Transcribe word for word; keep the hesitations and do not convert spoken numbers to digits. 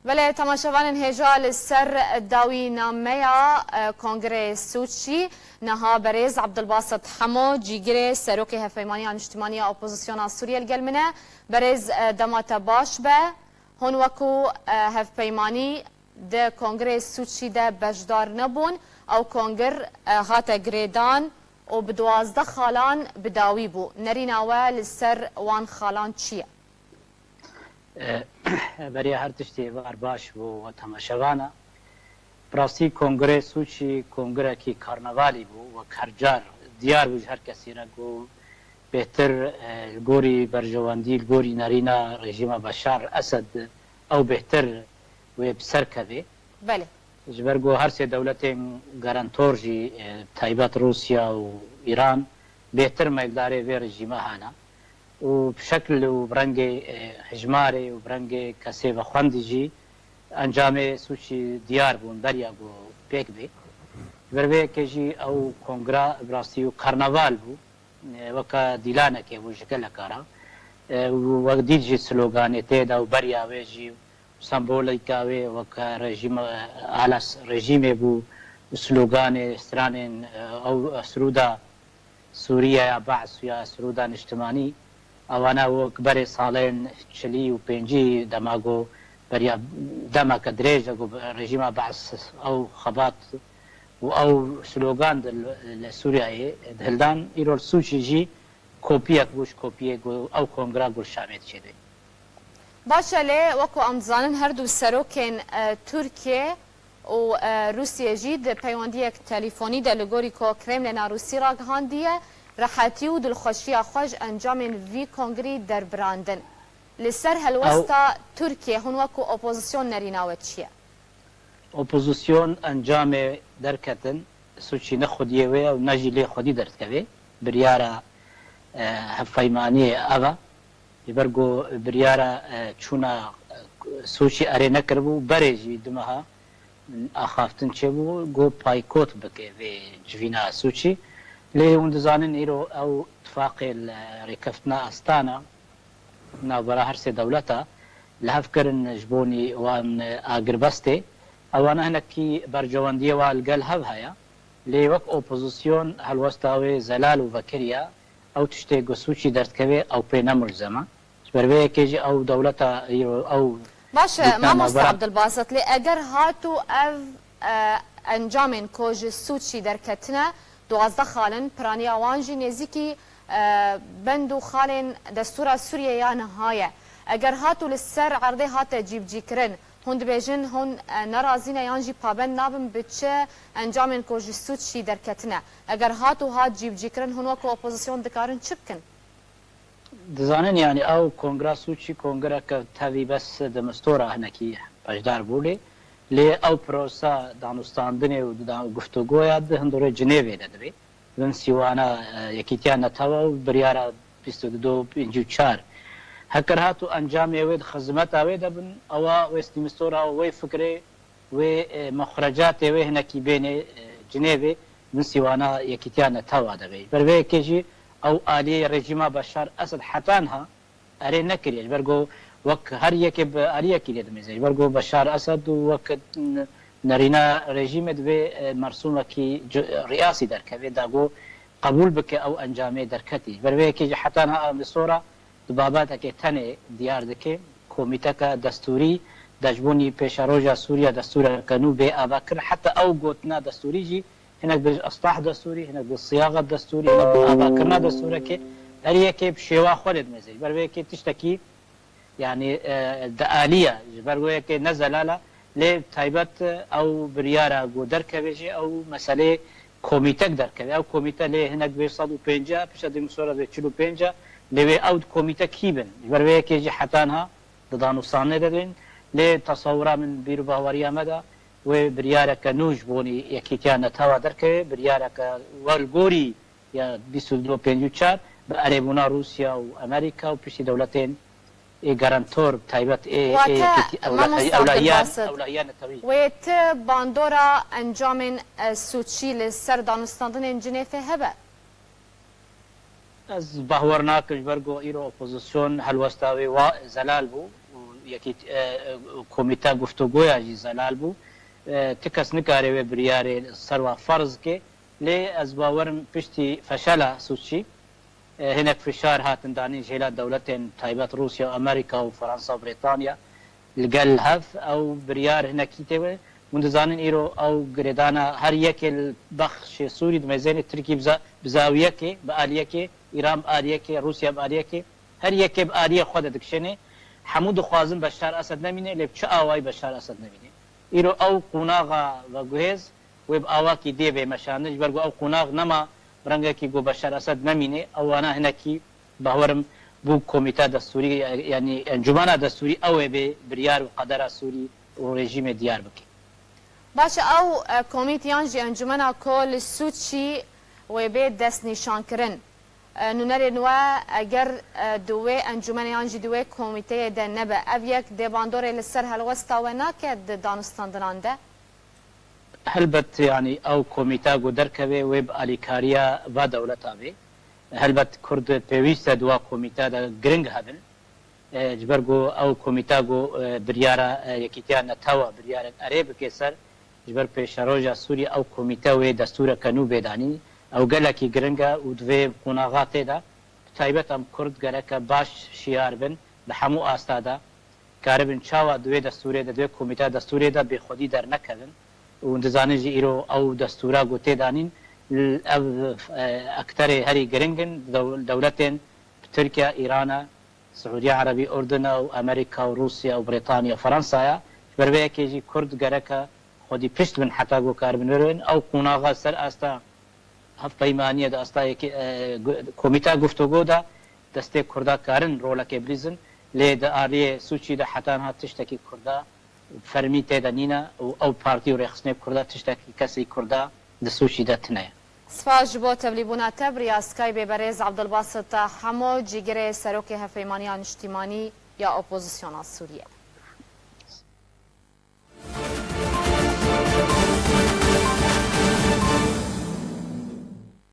Belê, temaşevanên hêja, li ser dawînameya, e, Kongreyê Sûçî, niha berêz Abdulbasit Hemo, cîgirê Serokê Hevpeymaniya Niştimanî ya Opozisyona Sûriyê li gel min e. Berêz, e, dema te baş be. Hûn wekû, e, hevpeymanî di Kongreyê Sûçî de beşdar nebûn. Ew kongir, e, hate girêdan û bi duwazdeh xalan bi dawî bû. Nerîna we li ser wan xalan çi ye? E, beriya her tiştî êvar baş bû we temaşevana. Bi rastî Kongrê Sûçî kongirekî karnavalî bû, wek her car diyar bû ji her kesî re ku bêhtir, e, li gorî berjewendî, li gorî nerîna rejîma Beşar Esed ew bêhtir wê bi ser kevê. Belê. Ji ber ku her sê dewletên garantor jî, e, taybet Rûsya û Îran bêhtir meyvdarê vê rejîma hene. Û bi şekil û bi rengê, e, hijmarê û bi rengê kesê vexwendî jî encamê Sûçî diyar bûn beriya ku pêk bê. Ji ber vê yekê jî ew kongra bi rastî û karnaval bû. E, weke dîlanekê bû ji geleka re. E, û wek dît jî sloganê tê de û beriya wê jî sembolîka wê weke rejîm, e, ala s-, rejîmê bû, sloganê, stranên, e, ew, e, sirûda Sûriye ya Be's ya sirûda niştimanî, ewana wek berê salên çilî û pêncî dema ku beriya demeke dirêj de ku rejîma Be's ew xebat û ew slogan di li Sûriyeyê dihildan, îro li Sûçî jî kopiyek bû ji kopiyê ku ew kongra ku li Şamê diçêdê. Baş e, lê wekû em dizanin her du serokên, e, Tirkiye û, e, Rûsiyê jî di peywendiyek telîfonî de li gorî ku Kremlêna Rûsî ragihandiye, rehetî û dilxweşiya xwe ji encamên vî kongrî derbirandin. Li ser helwesta Tirkiye hûn wekû opozisyon nerîna we çi ye? Opozisyon encamê derketin, Sûçî ne xwediyê wê ye û ne jî lê xwedî derdikeve. Biryara, e, hevpeymaniyê ev e. Ji ber ku biryara, e, çûna, e, Sûçî erê nekiribû, berê jî du meha axaftin çêbû, ku paykot bike vê civîna Sûçî. Lê hûn dizanin îro ew tifaqê li rêkeftina Astana, navbera her sê dewleta li hev kirin ji bonî wan agirbestê. Ewana hinekî bercewendiyê wa li gel hev heye. Lê wek opozisyon helwesta wê zelal û vekirî ye. Ew tiştê ku Sûçî derdikeve ew pê ne mulzem e. Ji ber vê yekê jî ew dewleta, ew Baş e, gotina mamoste navbera Abdulbasit, lê eger hat û ev, e, encamên ku ji Sûçî derketine, duwazdeh xal in, piraniya wan jî nêzîkî, e, bend û xalên destûra Sûriyê ya niha ye. Eger hat û li ser erdê hate cîbicîkirin, hûn dibêjin hûn, e, nerazî ne yan jî pabend nabin bi çi encamên ku ji Sûçî derketine. Eger hat û hat cîbicîkirin, hûn wekû opozisyon dikarin çi bikin? Dizanin, yanî ew kongra Sûçî kongreke tevî bes di Mistora hinekî beşdar bû lê, lê ew prosa danûstandinê û da-, guftûgoya di hundirê Cinêvê de dibe. Bin sîwana, e, Yekîtiya Netewa û biryara bîst û du pêncî û çar. Heker hat û encamê wê di xizmeta wê de bin, ewa wê stî Mistora wê fikrê wê, e, mexrecatê wê hinekî bênê, e, Cinêvê, min sîwana Yekîtiya Netewa de bê. Ji ber vê yekê jî ew aliyê rejîma Beşar Esed heta niha erê nekiriye. Ji ber ku wek her yekê bi aliyekî lê dimêze. Ji ber ku Beşar Esed û wek n-, nerîna rejîmê divê, e, mersûmekî c-, riyasî derkeve, da ku qebûl bike ew encamê derketî. Ji ber vê yekê jî heta niha ew Mistora di babetekê tenê diyar dike, komîteke destûrî de ji bo nî pêşeroja Sûriya destûreke nû bê avakirin. Heta ew gotina destûrî jî hinek bi istah destûrî, hinek bi siyaxet destûrî, hinek bi avakirina destûrekê, her yekê bi şêwa xwe lê dimêze. Ji ber vê yekê tiştekî, yanî, e, dialiye, ji ber wê yekê ne zelal e, lê taybet, e, ew biryara ku derkeve jî ew meselê komîtek derkeve. Ew komîte lê hinek bê sed û pêncî, pişta dî min sora bê çil û pênc, lê wê ew komîte kî bin? Ji ber vê yekê jî heta niha di danûstandinê de dibin. Lê tesewira min, bîr û baweriya me de, wê biryareke nû ji bonî Yekîtiya Netewa derkeve, biryareke welgorî ya bîst û du pêncî û çar bi erêbûna Rûsya û Amerîka û piştî dewletên ê garantor, bi taybet ê, ê Wate, Yekîtî-, ewla-, mamosta ewlahiyan, Abdulbasit, ewlahiyan netewî. Wê ti bandora encamên, e, Sûçî li ser danûstandinên Cinêfê hebe? Ez bahwer nakim, ji ber ku îro opozisyon helwesta wê wa zelal bû û Yekî, e, e, komîta guftûgoya jî zelal bû. E, ti kes nikare wê biryarê li ser wan ferz ke. Lê ez bawerim piştî feşela Sûçî, e, hinek fişar hatin danîn ji hêla dewletên taybet Rûsya û Amerîka û Fransa û Brîtanya li gel hev ew biryar hinekî tê we. Hûn dizanin îro ew girêdana her yekê li bexşê Sûrî di mêzênê Tirkî bi za-, bi zawiyekê, bi aliyekê, Îran bi aliyekê, Rûsya bi aliyekê, her yekê bi aliyê xwe de dikişênê. Hemû dixwazin Beşar Esed nemîne, lê bi çi awayî Beşar Esed nemîne? Îro ew qonaxa veguhêz wê bi awakî dê bê meşandin, ji ber ku ew qonax nema bi rengekî ku Beşar Esed nemîne, ew wana hinekî bawerim bû komîta destûrî, yanî encûmena destûrî ew ê bê biryar û qedera Sûrî û rejîmê diyar bike. Baş e, ew, e, komît yan jî encûmena ku li Sûçî wê bê destnîşankirin. E, nûnerên we eger, e, di wê encûmenê yan jî di wê komîteyê de nebe, ev yek dê bandorê li ser helwesta we nake di danûstandinan de? Helbet, yanî ew komîta ku derkeve wê bi alîkariya va dewleta bê. Helbet Kurd pêwîst e di wa komîta de giring hebin. E, ji ber ku ew komîta ku, e, biryara, e, Yekîtiya Netewa, biryarek erê bike ser, ji ber pêşeroja Sûrî ew komîte wê destûreke nû bê danîn. Ew gelekî giring e û divê qonaxa tê de, bi taybet em Kurd gereke baş şiyar bin di hemû asta de. Karibin çawa di wê destûrê de, di wê komîteya destûrê de bêxwedî dernekevin û dizanin jî îro ew destûra ku tê danîn, ev, e, ekterê herî giring in, dew-, dewletên Tirkiye, Îran e, Siûdiya Erebî, Urdun e û Amerîka û Rûsya û Brîtanya, Fransa ye. Ji ber vê yekê jî Kurd gereke xwedî pişt bin heta ku karibin werin. Ew qonaxa ser asta hevpeymaniye de asta yekê, e, gu-, komîta guftûgo de destê Kurda karin rolekê bilîzin, lê di aliyê Sûçî de heta niha tiştekî Kurda fermî tê de nîne û ew partî û rêxistinê Kurda tiştekî kesî Kurda di Sûçî de tune ye. Spas ji bo tevlîbûna te bi riya Skypeê berêz Abdulbasit Hemo, cîgirê serokê Hevpeymaniya Niştîmanî ya Opozisyona Sûriye.